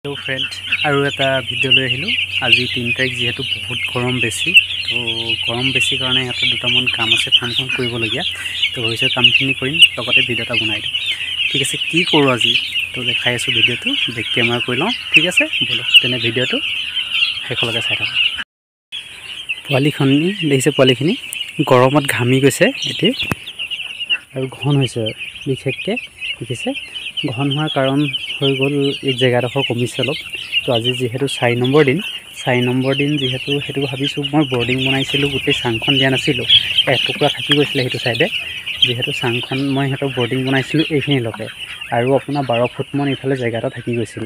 Hello' friend, আৰু এটা video' লৈ আহিলোঁ। আজি 3 তাৰিখ, যিহেতু বহুত গৰম বেছি, তো গৰম বেছি কাৰণে ইয়াতে দুটামান কাম আছে ফাৰ্মখন কৰিবলগীয়া। তো ভাবিছোঁ কামখিনি কৰিম, লগতে ভিডিঅ' এটা বনাই দিওঁ। ঠিক আছে, কি কৰোঁ আজি তো দেখাই আছোঁ। ভিডিঅ'টো বেক কেমেৰা কৰি লওঁ, ঠিক আছে? ব'লক তেনে ভিডিঅ'টো শেষলৈকে চাই থাকক। পোৱালিখিনি দেখিছে, পোৱালিখিনি গৰমত ঘামি গৈছে এতিয়া আৰু ঘন হৈছে বিশেষকৈ। দেখিছে, ঘন হোৱাৰ কাৰণ হৈ গ'ল এই জেগাডোখৰ কমিছে অলপ। তো আজি যিহেতু 4 নম্বৰ দিন, 4 নম্বৰ দিন যিহেতু সেইটো ভাবিছোঁ মই বৰ্ডিং বনাইছিলোঁ, গোটেই চাংখন দিয়া নাছিলোঁ, এটুকুৰা থাকি গৈছিলে সেইটো ছাইডে। যিহেতু চাংখন মই সিহঁতক বৰ্ডিং বনাইছিলোঁ এইখিনিলৈকে, আৰু আপোনাৰ 12 ফুটমান ইফালে জেগা এটা থাকি গৈছিল।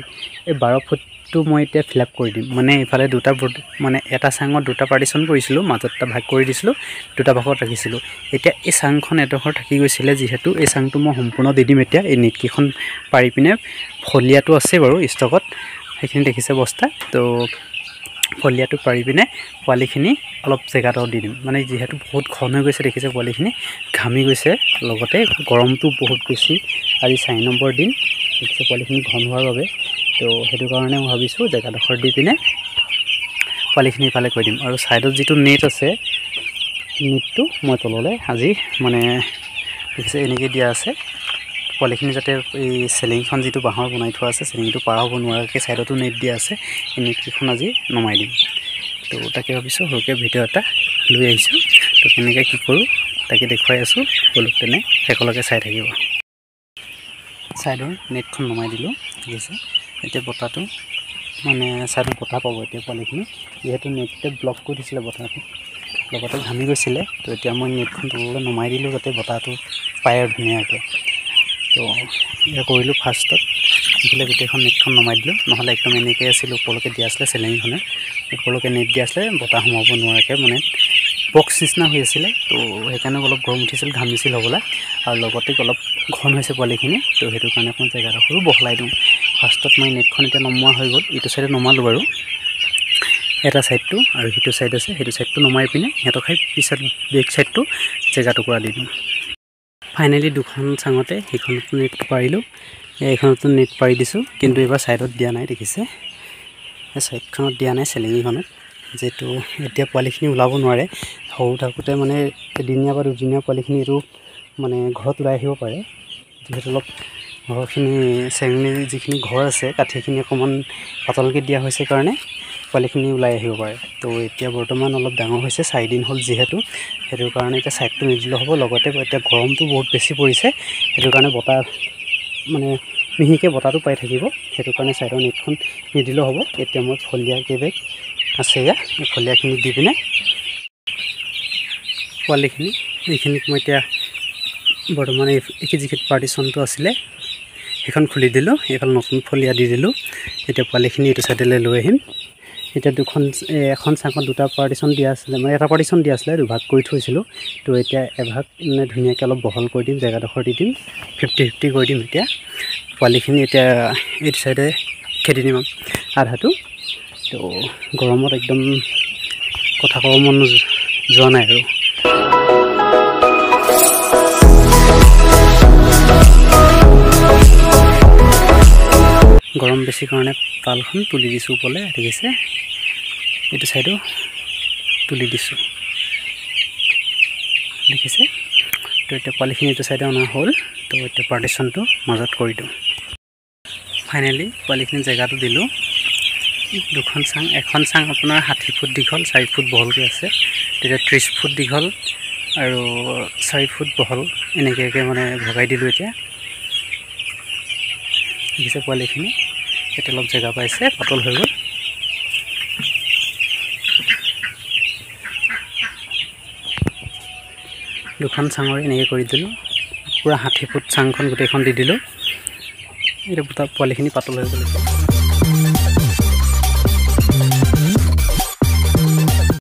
এই 12 ফুটটো মই এতিয়া ফিল আপ কৰি দিম। মানে ইফালে দুটা বৰ্ড, মানে এটা চাঙত দুটা পাৰ্টিশ্যন কৰিছিলোঁ, মাজত এটা ভাগ কৰি দিছিলোঁ, দুটা ভাগত ৰাখিছিলোঁ। এতিয়া এই চাংখন এডোখৰ থাকি গৈছিলে, যিহেতু এই চাংটো মই সম্পূৰ্ণ দি দিম এতিয়া। এই নেটকেইখন পাৰি পিনে, ফলিয়াটো আছে বাৰু ষ্টকত, সেইখিনি দেখিছে বস্তা। তো ফলিয়াটো পাৰি পিনে পোৱালিখিনি অলপ জেগাটো দি দিম। মানে যিহেতু বহুত ঘন হৈ গৈছে, দেখিছে পোৱালিখিনি ঘামি গৈছে, লগতে গৰমটো বহুত বেছি। আজি 4 নম্বৰ দিন, দেখিছে পোৱালিখিনি ঘন হোৱাৰ বাবে। তো সেইটো কাৰণে মই ভাবিছোঁ জেগাডোখৰ দি পিনে পোৱালিখিনি ইফালে কৰি দিম। আৰু ছাইডত যিটো নেট আছে, নেটটো মই তললৈ আজি মানে দেখিছে এনেকৈ দিয়া আছে, পোৱালিখিনি যাতে এই চেলিংখন যিটো বাঁহৰ বনাই থোৱা আছে, চেলিংটো পাৰ হ'ব নোৱাৰাকৈ ছাইডতো নেট দিয়া আছে। এই নেটকেইখন আজি নমাই দিম। তো তাকে ভাবিছোঁ সৰুকৈ ভিডিঅ' এটা লৈ আহিছোঁ। তো কেনেকৈ কি কৰোঁ তাকে দেখুৱাই আছোঁ, ব'লক তেনে শেষলৈকে চাই থাকিব। ছাইডৰ নেটখন নমাই দিলোঁ, ঠিক আছে। এতিয়া বতাহটো মানে ছাইডত বতাহ পাব এতিয়া পোৱালিখিনি, যিহেতু নেটটোৱে ব্লক কৰি দিছিলে বতাহটো, লগতে ঘামি গৈছিলে। তো এতিয়া মই নেটখন তললৈ নমাই দিলোঁ যাতে বতাহটো পায় আৰু ধুনীয়াকৈ। তো এয়া কৰিলোঁ ফাৰ্ষ্টত, এইফালে গোটেইখন নেটখন নমাই দিলোঁ, নহ'লে একদম এনেকৈ আছিলে, ওপৰলৈকে দিয়া আছিলে চেলেঙিখনে, ওপৰলৈকে নেট দিয়া আছিলে, বতাহ সোমাব নোৱাৰাকৈ, মানে বক্স নিচিনা হৈ আছিলে। তো সেইকাৰণে অলপ গৰম উঠিছিল, ঘামিছিল হ'বলা, আৰু লগতে অলপ ঘন হৈছে পোৱালিখিনি। তো সেইটো কাৰণে অকণমান জেগাডোখৰো বহলাই দিওঁ। ফাৰ্ষ্টত মই নেটখন এতিয়া নমোৱা হৈ গ'ল, ইটো ছাইডে নমালোঁ বাৰু এটা ছাইডটো, আৰু সিটো ছাইড আছে, সেইটো ছাইডটো নমাই পিনে সিহঁতক সেই পিছত বেক ছাইডটো জেগা টুকুৰা দি দিওঁ। ফাইনেলি দুখন চাঙতে সেইখনতো নেট পাৰিলোঁ, এইখনতো নেট পাৰি দিছোঁ, কিন্তু এইবাৰ ছাইডত দিয়া নাই, দেখিছে এই ছাইডখনত দিয়া নাই, চেলেঙিখনত, যিহেতু এতিয়া পোৱালিখিনি ওলাব নোৱাৰে। সৰু থাকোঁতে মানে এদিনীয়া বা দুদিনীয়া পোৱালিখিনি এইটো মানে ঘৰত ওলাই আহিব পাৰে, যিহেতু অলপ ঘৰখিনি চেঙনি যিখিনি ঘৰ আছে কাঠিখিনি অকণমান পাতলকৈ দিয়া হৈছে কাৰণে পোৱালিখিনি ওলাই আহিব পাৰে। তো এতিয়া বৰ্তমান অলপ ডাঙৰ হৈছে, 4 দিন হ'ল যিহেতু, সেইটো কাৰণে এতিয়া ছাইডটো নিদিলেও হ'ব। লগতে এতিয়া গৰমটো বহুত বেছি পৰিছে, সেইটো কাৰণে বতাহ মানে মিহিকৈ বতাহটো পাই থাকিব, সেইটো কাৰণে ছাইডৰ নেটখন নিদিলেও হ'ব। এতিয়া মই ফলিয়া কেইবেগ আছে ইয়াত, এই ফলিয়াখিনি দি পিনে পোৱালিখিনি এইখিনিক মই এতিয়া বৰ্তমান এই যিখিনি পাৰ্টিশ্যনটো আছিলে সেইখন খুলি দিলোঁ, এইফালে নতুন ফলিয়া দি দিলোঁ। এতিয়া পোৱালিখিনি এইটো ছাইডলৈ লৈ আহিম। এতিয়া দুখন, এখন চাঙত দুটা পাৰ্টিশ্যন দিয়া আছিলে, মানে এটা পাৰ্টিশ্যন দিয়া আছিলে, দুভাগ কৰি থৈছিলোঁ। তো এতিয়া এভাগ মানে ধুনীয়াকৈ অলপ বহল কৰি দিম, জেগাডোখৰ দি দিম, 50-50 কৰি দিম। এতিয়া পোৱালিখিনি এতিয়া এইটো ছাইডে খেদি দিম আধাটো। তো গৰমত একদম কথা ক'ব মন যোৱা নাই আৰু। গৰম বেছি কাৰণে পালখন তুলি দিছোঁ ওপৰলৈ, দেখিছে এইটো ছাইডো তুলি দিছোঁ, দেখিছে। তো এতিয়া পোৱালিখিনি এইটো ছাইডে অনা হ'ল। তো এতিয়া পাৰ্টিশ্যনটো মাজত কৰি দিওঁ। ফাইনেলি পোৱালিখিনি জেগাটো দিলোঁ। দুখন চাং, এখন চাং আপোনাৰ 60 ফুট দীঘল, 4 ফুট বহলকৈ আছে, তেতিয়া 30 ফুট দীঘল আৰু 4 ফুট বহল, এনেকুৱাকৈ মানে ভগাই দিলোঁ। এতিয়া দেখিছে পোৱালিখিনি এতিয়া অলপ জেগা পাইছে, পাতল হৈ গ'ল। দুখন চাঙৰে এনেকৈ কৰি দিলোঁ, পূৰা 60 ফুট চাংখন গোটেইখন দি দিলোঁ। এতিয়া পোৱালিখিনি পাতল হৈ গ'ল।